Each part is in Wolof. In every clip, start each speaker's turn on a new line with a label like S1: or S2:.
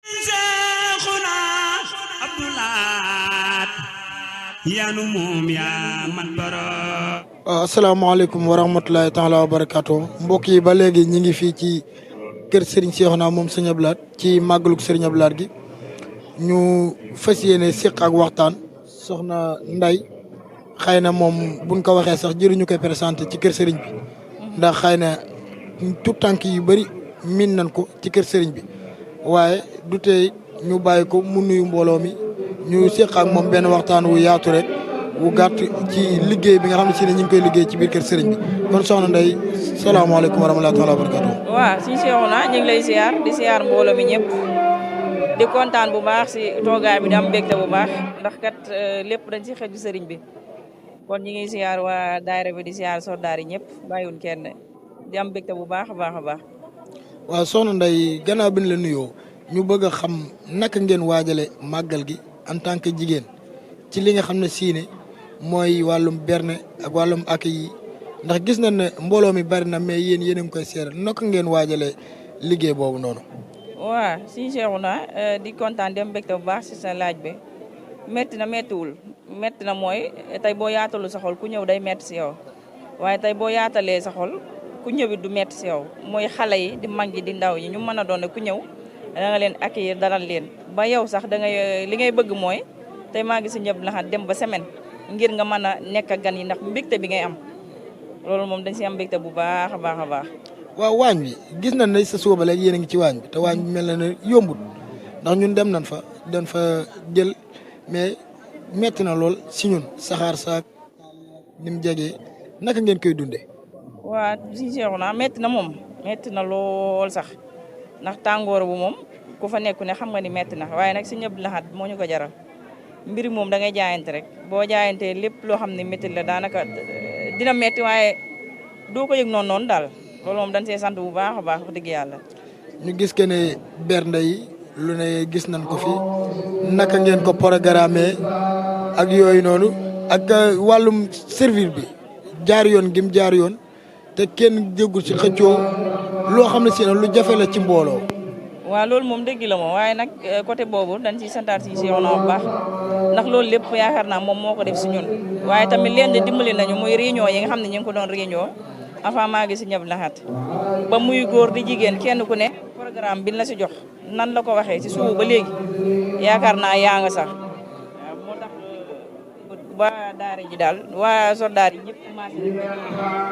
S1: Seexuna Abdulaat yaanu moom yaa mat boro.
S2: asalaamaaleykum wa rahmatulahi taala wa barakaatu mbokk yi ba léegi ñi ngi fii ci kër Serigne Cheikhouna moom Serigne Abdou Lahad ci màggalug Serigne Abdou Lahad gi ñu fas yéene séq ak waxtaan soxna Nday xëy na moom buñ ko waxee sax jëriñu koy présenté ci kër Serigne bi ndax xëy na tout tànk yu bëri miin nañ ko ci kër Serigne bi waaye du tey ñu bàyyi ko mu nuyu mbooloo mi ñu séq ak moom benn waxtaan wu yaatu rek wu gàtt ci liggéey bi nga xam ne si ne ñu ngi koy liggéey ci biir kër Serigne bi kon soxna Ndeye salaamaaleykum wa rahmatulah taala wa barakatu.
S3: waaw suñu Cheikhouna ñu ngi lay ziar di ziar mbooloo mi ñëpp di kontaan bu baax si toogaay bi di am mbégte bu baax ndax kat lépp dañ si xeju Serigne bi kon ñu ngi ziar waa daayira bi di ziar soldaar yi ñëpp bàyyiwuñ kenn di am mbégte bu baax a baax a baax.
S2: waaw soxna Ndeye gannaaw bi ñu la nuyoo ñu bëgg a xam naka ngeen waajale màggal gi en tant que jigéen ci li nga xam ne siine mooy wàllum berne ak wàllum ak yi ndax gis nañ ne mbooloo mi bari na mais yéen a ngi koy seeral naka ngeen waajalee liggéey boobu noonu.
S3: waaw suñu Cheikhouna di kontaan di am mbégte bu baax si sa laaj bi métti na méttiwul métti na mooy tey boo yaatalu sa xol ku ñëw day métti si yow waaye tey boo yaatalee sa xol ku ñëwit du métti si yow mooy xale yi di mag yi di ndaw yi ñu mën a doon ku ñëw da nga leen accueillir dalal leen ba yow sax da ngay li ngay bëgg mooy tey maa ngi si ñëpp laxat dem ba semaine ngir nga mën a nekk ak gan yi ndax mbégte bi ngay am loolu moom dañ si am mbégte bu baax a baax a baax.
S2: waaw waañ bi gis nañ ne sa suba ba léegi yéen a ngi ci waañ bi te waañ bi mel na ne yombut ndax ñun dem nañ fa dañ fa jël mais metti na lool si ñun saxaar saak ni mu jegee naka ngeen koy dundee.
S3: waa si Cheikhouna metti na moom metti na lool sax ndax tàngoor bu moom ku fa nekku ne xam nga ni metti na waaye nag si ñëpp laxat moo ñu ko jaral mbir moom da ngay jaayante rek boo jaayantee lépp loo xam ne métti la daanaka dina metti waaye doo ko yëg noonu daal loolu moom dañ see sant bu baax a baax wax dëgg yàlla.
S2: ñu gis que ne bernde yi lu ne gis nañ ko fi naka ngeen ko programmé ak yooyu noonu ak wàllum service bi jaar yoon gim jaar yoon te kenn jéggul ci xëccoo loo xam ne si lu jafe la ci mbooloo.
S3: waaw loolu moom dëgg la moom waaye nag côté boobu dañ ciy santaat si Cheikhouna bu baax ndax loolu lépp yaakaar naa moom moo ko def si ñun waaye tamit leen de dimbali nañu muy réunion yi nga xam ne ñu ngi ko doon réunion avant maa ngi si ñëpp laxat ba muy góor di jigéen kenn ku ne programme bi la si jox nan la ko waxee si suuf ba léegi yaakaar naa yaa nga sax waaw moo tax ba daara ji daal waa soldaar yi ñëpp commencé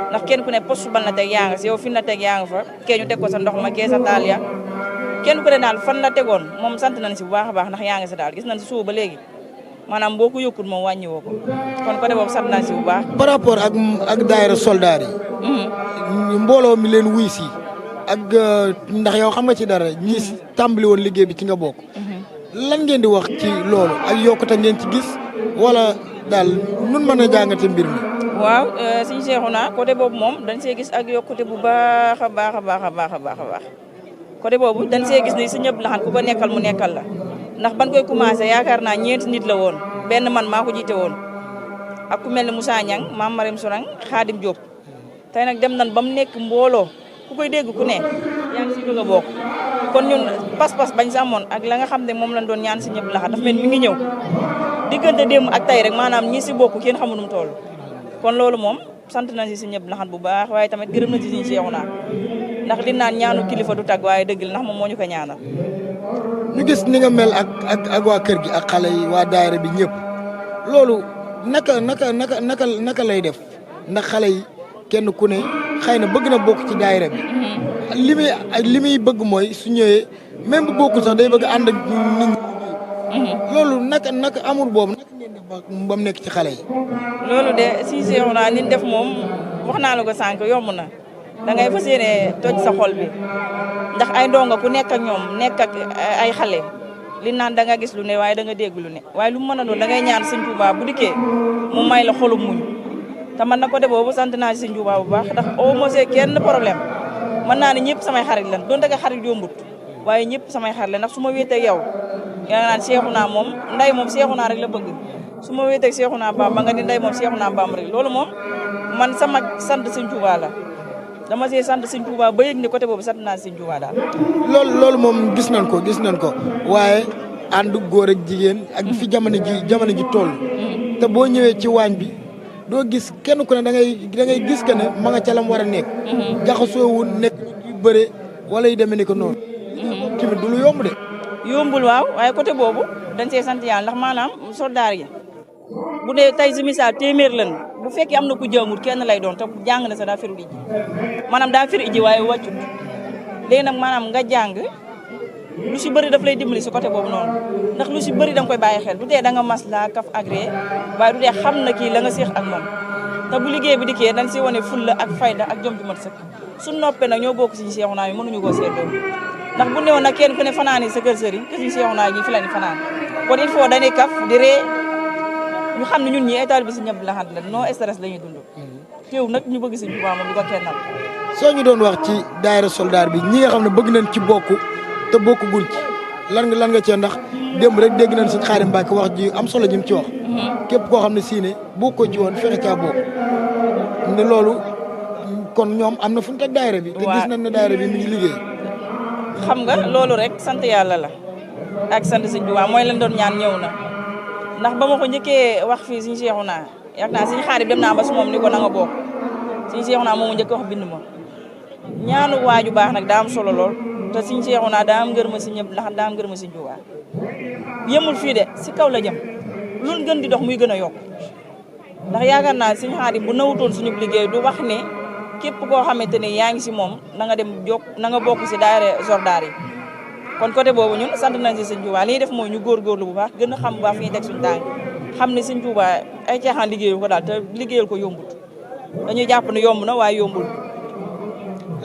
S3: ndax kenn ku ne poste ban la teg yaa nga si yow fi la teg yaa nga fa kee ñu teg ko sa ndox ma kee sa taal ya kenn ku ne daal fan la tegoon moom sant nañ si bu baax a baax ndax yaa ngi si daal gis nañ si suuf ba léegi maanaam boo ko yokkul moom wàññiwoo ko kon côté boobu sant nañ si bu baax.
S2: par rapport ak daayira soldaar yi. mbooloo mi leen wuy si ak ndax yow xam nga ci dara ñi tàmbali woon liggéey bi ci nga bokk. lan ngeen di wax ci loolu ak yokkute ngeen ci gis wala daal nun mën a jàngate mbir mi.
S3: waaw suñu Cheikhouna côté boobu moom dañ see gis ak yokkute bu baax a baax a baax a baax a baax a baax côté boobu dañ see gis ni si ñëpp laxan ku ko nekkal mu nekkal la ndax ban koy commencé yaakaar naa ñeenti nit la woon benn man maa ko jiite woon ak ku mel ne Moussa Niang Mame Marème Sourang Khadim Diop tey nag dem nañ ba mu nekk mbooloo ku koy dégg ku ne yaa ngi si bëgg a bokk kon ñun pas-pas bañ si amoon ak la nga xam ne moom lañ doon ñaan si ñëpp laxan dafa mel mi ngi ñëw diggante démb ak tey rek maanaam ñi si bokk kenn xamu nu mu toll kon loolu moom sant nañ si ñëpp laxan bu baax waaye tamit gërëm na si suñu Cheikhouna ndax li naan ñaanu kilifa du tag waaye dëgg la ndax moom moo ñu ko ñaanal.
S2: ñu gis ni nga mel ak waa kër gi ak xale yi waa daayira bi ñëpp loolu naka lay def ndax xale yi kenn ku ne xëy na bëgg na bokk ci daayira bi. li muy bëgg mooy su ñëwee même bu bokkul sax day bëgg ànd ak nit ñi. loolu naka amul boobu naka ngeen def ba mu nekk ci xale yi.
S3: loolu de si Cheikhouna ni def moom wax naa la ko sànq yomb na. da ngay fas yéene toj sa xol bi ndax ay ndongo ku nekk ak ñoom nekk ak ay xale li naan da nga gis lu ne waaye da nga dégg lu ne waaye lu mu mën a doon da ngay ñaan Sëñ Tuubaa bu dikkee mu may la xolum muñ te man na ko de boobu sant naa si Sëñ Tuubaa bu baax ndax au moins kenn problème mën naa ne ñëpp samay xarit lan doon nga xarit yombut waaye ñëpp samay xarit la ndax su ma wéetee yow yaa naan Cheikhouna moom nday moom Cheikhouna rek la bëgg su ma wéetee Cheikhouna Bamba nga ni nday moom Cheikhouna Bamba rek loolu moom man sama sant Sëñ Tuubaa la dama see sant Sëñ Tuubaa ba yëg ni côté boobu sant naa Sëñ Tuubaa daal.
S2: loolu moom gis nañ ko waaye ànd góor ak jigéen ak fi jamono ji toll. te boo ñëwee ci waañ bi doo gis kenn ku ne da ngay gis que ne ma nga ca lam war a nekk. jaxasoowul nekk yu bëre wala yu demee ni ko noonu. tamit du lu yomb de.
S3: yombul waaw waaye côté boobu dañ see sant yàlla ndax maanaam soldaar yi bu dee tey si misaal téeméer lan bu fekkee am na ku jàngul kenn lay doon te jàng na sa daa firu iji maanaam daa firu iji waaye wàccut léegi nag maanaam nga jàng lu si bëri daf lay dimbali si côté boobu noonu ndax lu si bëri da nga koy bàyyi xel du tee da nga maslaa kaf agré waaye du tee xam na kii la nga séex ak moom te bu liggéey bi dikkee dañ si wane fulla ak fayda ak jom ju mat sëkk su noppee nag ñoo bokk si seexu naa yi mënuñu koo seetloo ndax bu newoon nag kenn ku ne fanaani sa kër sëriñ ke si seexu naa gi fi la ni fanaan kon il faut dañuy kaf di ree ñu xam ne ñun ñi état bi si ñëpp la xant la non stress la ñuy dund teew nag ñu bëgg si Tuubaa moom di ko kennal
S2: soo ñu doon wax ci daayira soldaar bi ñi nga xam ne bëgg nañ ci bokk te bokk guñ ci lan nga cee ndax démb rek dégg nañ si Xaadim Mbàkke wax ji am solo ji mu ci wax képp koo xam ne sii ne bokkoo ci woon fexe caa bokk ne loolu kon ñoom am na fu ñu teg daayira bi te gis nañ ne daayira bi mi ngi liggéey
S3: xam nga loolu rek sant yàlla la ak sant Sëñ Tuubaa mooy leen doon ñaan ñëw na ndax ba ma ko njëkkee wax fii Sëñ Seexuna yaakaar naa Sëñ Xaadim dem naa ba su moom ni ko na nga bokk Sëñ Seexuna moomu njëkk wax bind ma ñaanu waaju baax nag daa am solo lool te Sëñ Seexuna daa am ngërëm si ñëpp ndax daa am ngërëm Sëñ Tuubaa yemul fii de si kaw la jëm luñ gën di dox muy gën a yokk ndax yaakaar naa Sëñ Xaadim bu nawutoon suñu liggéey du wax ne képp koo xamante ni yaa ngi si moom na nga dem na nga bokk si daayira soldaar yi kon côté boobu ñun sant nañ si Sëñ Tuubaa li ñuy def mooy ñu góorgóorlu bu baax gën a xam bu baax fi ñuy teg suñu tànk xam ne Sëñ Tuubaa ay caaxaan liggéeyu ko daal te liggéeyal ko yombut dañuy jàpp ne yomb na waaye yombul.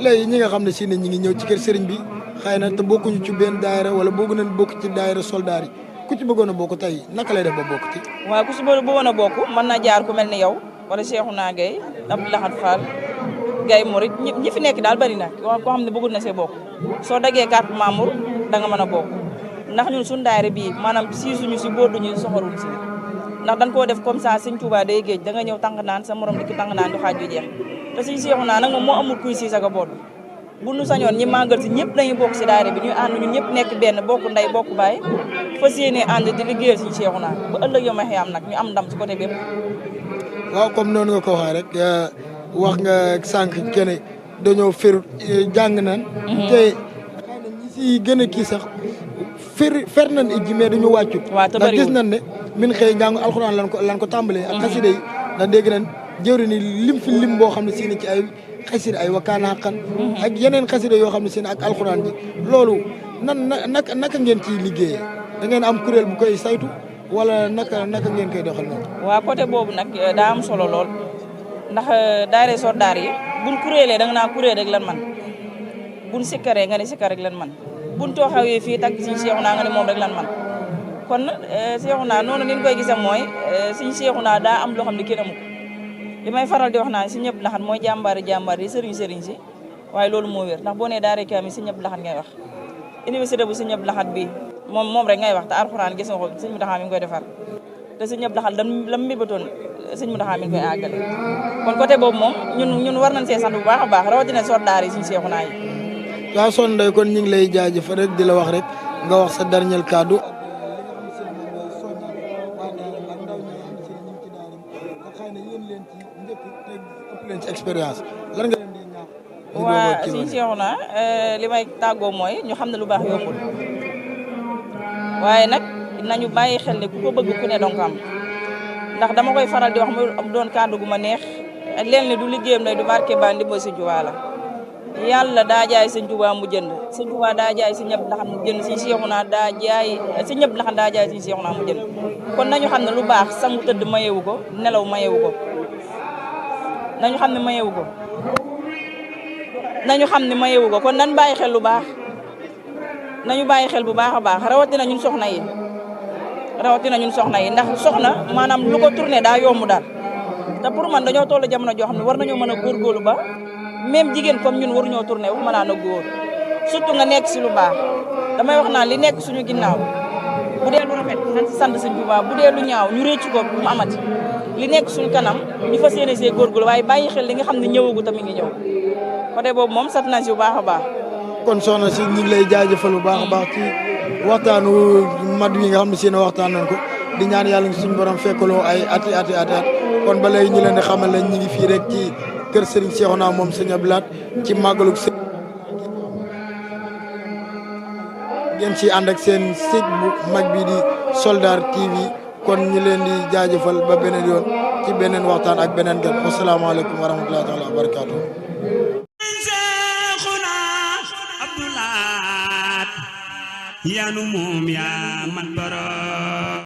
S2: léegi ñi nga xam ne si ne ñi ngi ñëw ci kër sëriñ bi xëy na te bokkuñu ci benn daayira wala bëgg nañ bokk ci daayira soldaar yi ku ci bëggoon a bokk tey naka lay def ba bokk ci.
S3: waaw ku si bëggoon a bokk mën na jaar ku mel ni yow wala Cheikhouna Gaye Abdou Lahad Fall Gaye Mouride ñi fi nekk daal bari na koo xam ne bëggul na see bokk soo daggee carte membre da nga mën a bokk ndax ñun suñu daayira bii maanaam siisuñu si booduñu soxoruñ si ndax dañ koo def comme ça Sëñ Tuubaa day géej da nga ñëw tàng naan sa morom dikk tàng naan du xaaj ju jeex te Sëñ Seexuna nag moom moo amul kuy siis ak a boot bu nu sañoon ñi màggal si ñëpp dañuy bokk si daayira bi ñuy ànd ñun ñëpp nekk benn bokk ndey bokk baay fas yéene ànd di liggéeyal Sëñ Seexuna ba ëllëg yow ma xëyam nag ñu am ndam si côté bépp.
S2: waaw comme noonu nga ko waxee rek wax nga sànq kenn dañoo féru jàng naan te xëy na ñi si gën a kii sax fer nañ ijji mais dañu wàccut ndax gis nañ ne min xëy njàngu alxuraan lan ko tàmbalee ak xasida yi ndax dégg nañ jëwri ni lim fi lim boo xam ne si ne ci ay xasida ay wakkaana xan ak yeneen xasida yoo xam ne si ne ak alxuraan ji loolu naka ngeen ciy liggéeyee da ngeen am kuréel bu koy saytu wala naka ngeen koy doxal noonu.
S3: waaw côté boobu nag daa am solo lool ndax daayira soldaar yi buñ kuréelee da nga naa kuréel rek lan man buñ sikkaree nga ne sikkar rek lan man buñ tooxawee fii tag Sëñ Seexuna nga ne moom rek lan man kon Seexuna noonu ni ñu koy gisee mooy Sëñ Seexuna daa am loo xam ne kenn amu ko li may faral di wax naa Sëñ Abdou Lahad mooy jàmbaari yi sëriñ si waaye loolu moo wér ndax boo nee daara kaamil Sëñ Abdou Lahad ngay wax université bu Sëñ Abdou Lahad bi moom rek ngay wax te alxuraan gis nga ko Sëñ Mountakha mi ngi koy defar te Sëñ Abdou Lahad lam mbébatoon Sëñ Mountakha mi ngi koy àggale kon côté boobu moom ñun war nañ see sant bu baax a baax rawatina soldaar yi Sëñ Seexuna yi.
S2: waaw son Ndeye kon ñu ngi lay jaajëfal rek di la wax rek nga wax sa dernier kaddu. leen ci expérience lan nga leen di ñaax.
S3: waa Sëñ Seexuna li may tàggoo mooy ñu xam ne lu baax yombul waaye nag nañu bàyyi xel ne ku ko bëgg ku ne donc am ndax dama koy faral di wax mu doon kàddu gu ma neex leen ne du liggéeyam lay du barke ba ndimbal Sëñ Tuubaa la yàlla daa jaay Sëñ Tuubaa mu jënd Sëñ Tuubaa daa jaay Sëñ Abdou Lahad mu jënd Sëñ Seexuna daa jaay Sëñ Abdou Lahad daa jaay Sëñ Seexuna mu jënd kon nañu xam ne lu baax sangu tëdd mayewu ko nelaw mayewu ko nañu xam ne mayewu ko kon nañ bàyyi xel lu baax nañu bàyyi xel bu baax a baax rawatina ñun soxna yi ndax soxna maanaam lu ko tourné daa yomb daal te pour man dañoo toll jamono joo xam ne war nañoo mën a góorgóorlu ba même jigéen comme ñun waruñoo tourné waxuma laa na góor surtout nga nekk si lu baax damay wax naan li nekk suñu ginnaaw bu dee lu rafet nañ si sant Sëñ Tuubaa bu dee lu ñaaw ñu réccu ko bu mu amati li nekk suñu kanam ñu fas yéene see góorgóorlu waaye bàyyi xel li nga xam ne ñëwagu tamit ngi ñëw côté boobu moom sant nañ si bu baax a baax.
S2: kon soxna si ñu ngi lay jaajëfal bu baax a baax ci waxtaanu mat wi nga xam ne seen waxtaan nañ ko di ñaan yàlla suñu borom fekkaloo ay ati kon ba léegi ñu leen di xamal leen ñi ngi fii rek ci kër Serigne Cheikhouna moom Serigne Abdou Lahad ci màggalug ngeen ci ànd ak seen site bu mag bi di Soldar TV kon ñu leen di jaajëfal ba beneen yoon ci beneen waxtaan ak beneen gan wasalaamaaleykum wa rahmatullahi taala wa barakaatu.
S1: Seexuna Abdou Lahad yanu moom yaa mat borom